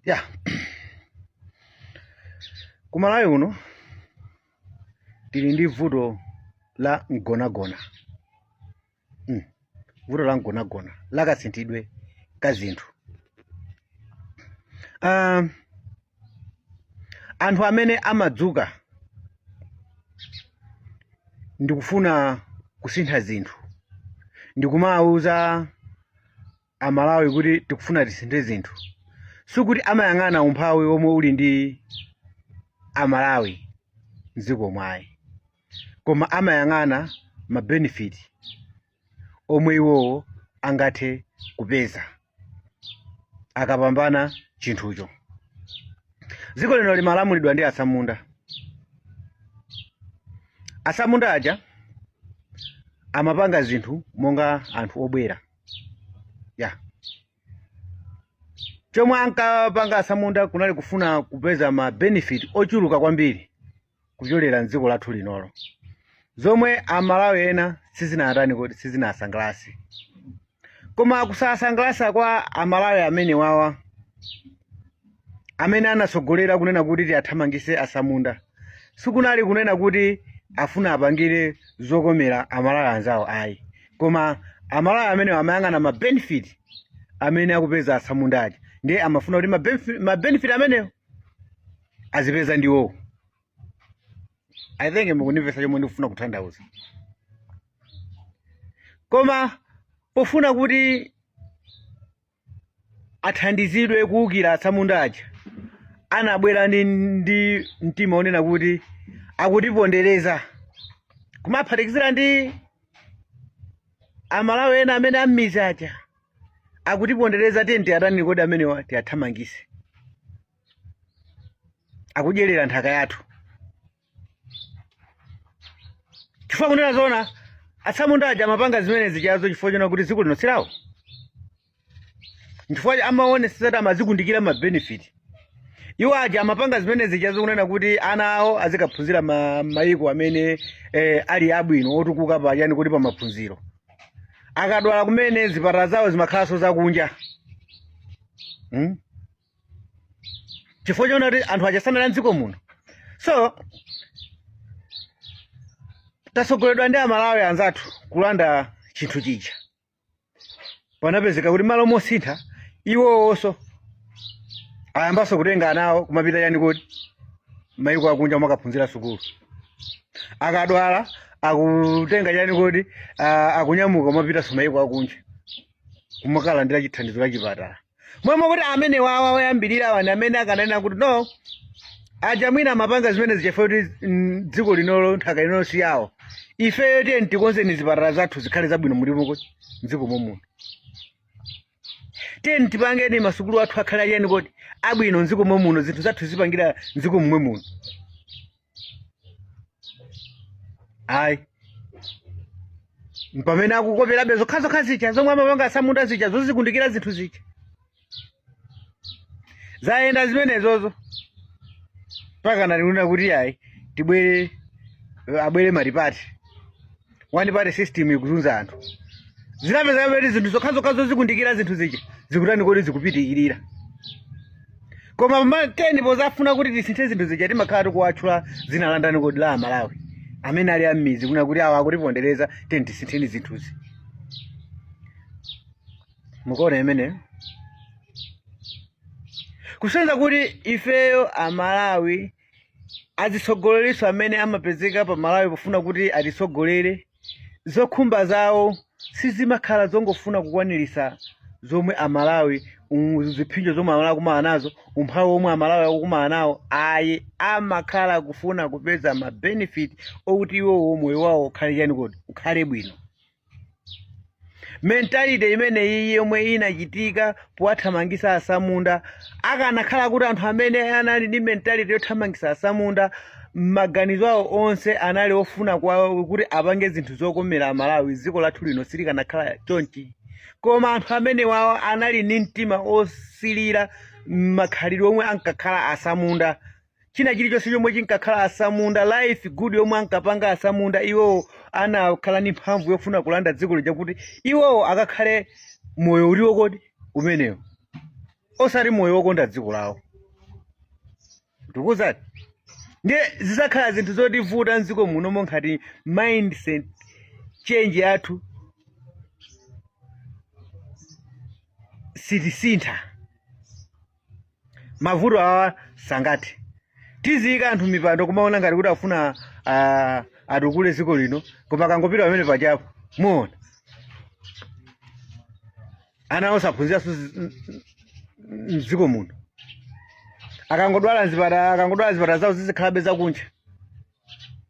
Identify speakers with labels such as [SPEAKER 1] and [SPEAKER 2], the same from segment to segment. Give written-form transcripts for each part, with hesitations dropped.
[SPEAKER 1] Ya, kumalawi uno tili ndi vuto la mgonagona, Vuto la mgonagona lakasinthidwe ka zinthu. Anthu amene amadzuka ndikufuna kusintha zinthu ndikumawuza Amalawi kuti tikufuna tisinthe zinthu, sikuti amayang'ana umphawi omwe uli ndi Amalawi mdziko mwayi, koma amayang'ana ma benefit omwe iwowo angathe kupeza akapambana chinthucho. Dziko lino limalamulidwa ndi atsamunda. Atsamunda aja amapanga zinthu monga anthu obwera. Ya, chomwe ankapanga atsamunda kunali kufuna kupeza ma benefit ochuluka kwambiri kupyolera mdziko lathu linolo, zomwe Amalawi ena sizinatani kodi, sizinasangalase. Koma kusasangalasa kwa Amalawi amene wawa amene anasogolera kunena kuti tiathamangise atsamunda sikunali kunena kuti afuna apangire zokomera Amalawi anzawo, ayi, koma Amalawi amene amayang'ana ma benefit amene akupeza atsamunda aja, ndiye amafuna kuti ma benefit amenewo azipeza ndiwowo. I think mukundimvetsa chomwe ndikufuna kutanthauza. Koma pofuna kuti athandizidwe kuwukira atsamunda aja, anabwera ndi mtima onena kuti akutipondereza, kumaphatikizira ndi Amalawi ena amene ammizi aja, akutipondereza, tiye tiyatani kodi amenewa, tiyathamangise, akudyerera nthaka yathu. Chifukwa kunena zoona, atsamunda aja amapanga zimene zijazo chifukwa chona kuti dziko lino silawo, chifukwa amaonetsetsa kuti amazikundikira ma benefit. Iwo aja amapanga zimene zijazo kunena kuti ana awo azikaphunzira mayiko amene ali abwino, otukuka pa chani kuti pa maphunziro. Akadwala kumene, zipatala zawo zimakhalanso zakunja, Chifukwa chona kuti anthu aja sanali mdziko muno. So tasogoledwa ndi Amalawi anzathu kulanda chinthu chija, panapezeka kuti malo mosintha, iwowonso ayambanso kutenga anawo kumapita chani kodi, mayiko akunja kumakaphunzira sukulu. Akadwala akutenga chani kodi, akunyamuka kumapitanso mayiko akunja kumakalandira chithandizo la chipatala. Momwe kuti amene wawa oyambirira wani amene akananena kuti no, aja mwina amapanga zimene zichifukwa kuti dziko linolo, nthaka linolo si yawo, ifeyo tiye tikonzeni zipatala zathu zikhale zabwino mulimo kuti mdziko momuno, tiye tipangeni masukulu athu akhale achani kodi, abwino mdziko momuno, zinthu zathu zipangira mdziko momwe muno. Ayi, mpamene akukoperabe zokhazokha zija zomwe amapanga atsamunda zija, zozikundikira zinthu zija, zayenda zimenezozo mpaka natikunena kuti ayi, tibwere, abwere multiparty, one party system ikuzunza anthu. Zinapeza kuti zinthu zokhazokha zozikundikira zinthu zija zikutani kodi, zikupitikirira. Koma teni pozafuna kuti tisinthe zinthu zija, timakhala tikuwatchula dzina la ndani kodi, la Amalawi amene ali ammizi, kuna kuti awa akutipondereza, teni tisintheni zinthuzi. Mukuona imeneyo kusonyeza kuti ifeyo Amalawi, azitsogoleriso amene amapezeka pa Malawi pofuna kuti atitsogolere, zokhumba zawo sizimakhala zongofuna kukwanirisa zomwe Amalawi, ziphinjo zomwe Amalawi akumana nazo, umphawi omwe Amalawi akukumana nawo, ayi. Amakhala kufuna kupeza ma benefit okuti iwowo moyo wawo ukhale chani kodi, ukhale bwino. Mentality imene iyi yomwe inachitika powathamangisa asamunda, akanakhala kuti anthu amene anali ndi mentality yothamangisa asamunda maganizo awo onse anali ofuna kuti apange zinthu zokomera Amalawi, dziko lathu lino silikanakhala chonchi. Koma anthu amene wawo anali ndi mtima osilira makhalidwe omwe ankakhala asamunda, china chilichonse chomwe chinkakhala asamunda, life good yomwe ankapanga asamunda, iwowo anakhala ndi mphamvu yofuna kulanda dziko lija kuti iwowo akakhale moyo uliwo kodi umenewo. Osati moyo wokonda dziko lawo. Ndikuwuzani, ndiye zizakhala zinthu zotivuta mdziko muno monkhati mindset change yathu sitisintha. Mavuto awa sangathe. Tiziyika anthu mipando kumaona ngati kuti afuna atukule dziko lino, koma akangopita pamene pajapo muona ana osaphunziranso mdziko muno, akangodwala mzipatala, akangodwala zipatala zawo zizikhalabe zakunja.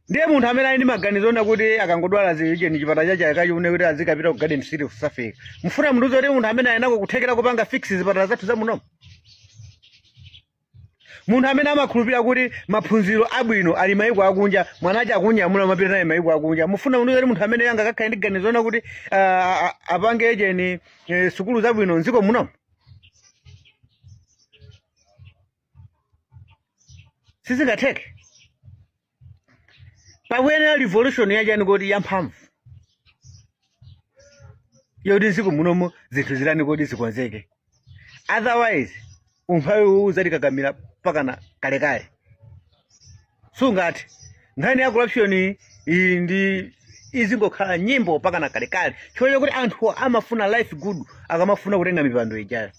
[SPEAKER 1] Ndiye munthu amene ali ndi maganizo ona kuti akangodwala zicheni chipatala chache akachione kuti azikapita ku Garden City ku South Africa, mufuna mundiuze kuti munthu amene ali nako kuthekera kupanga fix zipatala zathu za munomu, munthu amene amakhulupirira kuti maphunziro abwino ali maiko akunja, mwanache akunyamula mapita naye maiko akunja, mufuna mundiuze kuti munthu amene angakakhale ndi ganizo ona kuti apange cheni sukulu zabwino mdziko munomu? Sizingatheke. Pakuyenera revolution yachani kodi, yamphamvu, yoti mdziko munomo zinthu zitani kodi, zikonzeke. Otherwise umphawi uwu uzatikakamira mpakana kalekale, sungathe. Nkhani ya corruption iyi ndi izingokhala nyimbo mpakana kalekale, chifukwa chakuti anthu amafuna life good akamafuna kutenga mipando ijayo.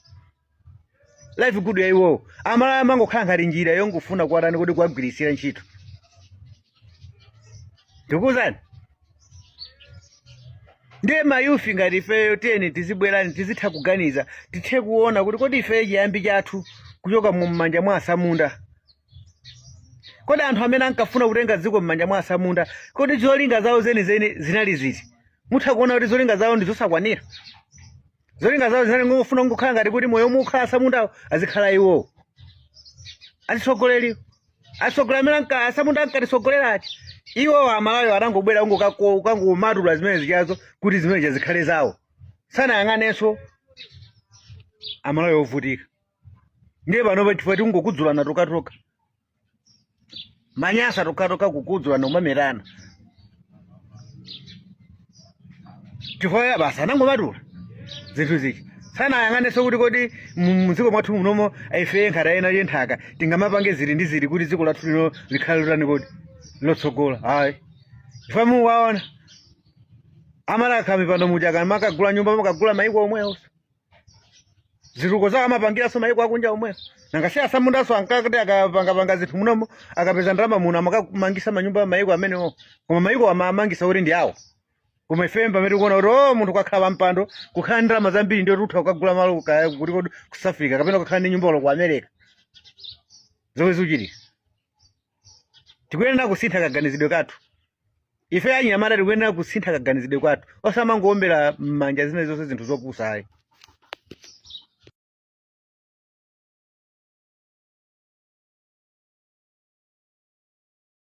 [SPEAKER 1] Life good ya iwowo, Amalawi amangokhala ngati njira yongofuna kuwatani kuti kuwagwiritsira ntchito. Ndikuwuzani, ndiye ma youth ngati ifeyo, tiyeni tizibwerani, tizitha kuganiza, tithe kuona kuti kodi ifeyo chiyambi chathu kuchoka mu m'manja mwa asamunda, kodi anthu amene ankafuna kutenga dziko m'manja mwa asamunda, kodi zolinga zawo zenizeni zinali ziti? Mutha kuona kuti zolinga zawo ndi zosakwanira. Zolinga zawo zinali ngofuna kungokhala ngati kuti moyo omwe ukhala asamundawo azikhala iwowo atsogoleri, atsogoleri amene asamunda ankatitsogolera aja. Iwowo Amalawi anangobwera kungomatula zimene zijazo kuti zimene zikhale zawo, sanayang'anenso Amalawi ovutika. Ndiye panopa chifukwa tingokudzulana tokatoka, manyasa tokatoka, kukudzulana, kumamerana, chifukwa basi anangomatula zinthu zija, sanayang'anenso kuti kodi mdziko mwathu munomo ife nkhata ena yenthaka tingamapange zili ndi zili kuti dziko lathu lino likhale lotani kodi, lotsogola. Ayi, chifukwa muwaona amalakha mipando muja, kamakagula nyumba, amakagula maiko omwewo, zitukuko zawo amapangiranso maiko akunja omwewo. Nanga si asamundanso ankati akapangapanga zinthu munomo, akapeza ndalama muno, amakamangisa manyumba maiko amenewo, koma maiko amamangisa kuti ndi awo. Koma ife pamene tikuona kuti o munthu kukakhala pampando, kukhala ndi ndalama zambiri, ndiyo tutha kukagula malo kaya kuti kodi ku South Africa kapena kukhala ndi nyumba ulo ku America. Zomwe zikuchitika, tikuyenera kusintha kaganizidwe kathu. Ife anyamata tikuyenera kusintha kaganizidwe kathu, osamangowombera m'manja zimene zonse zinthu zopusa ayi.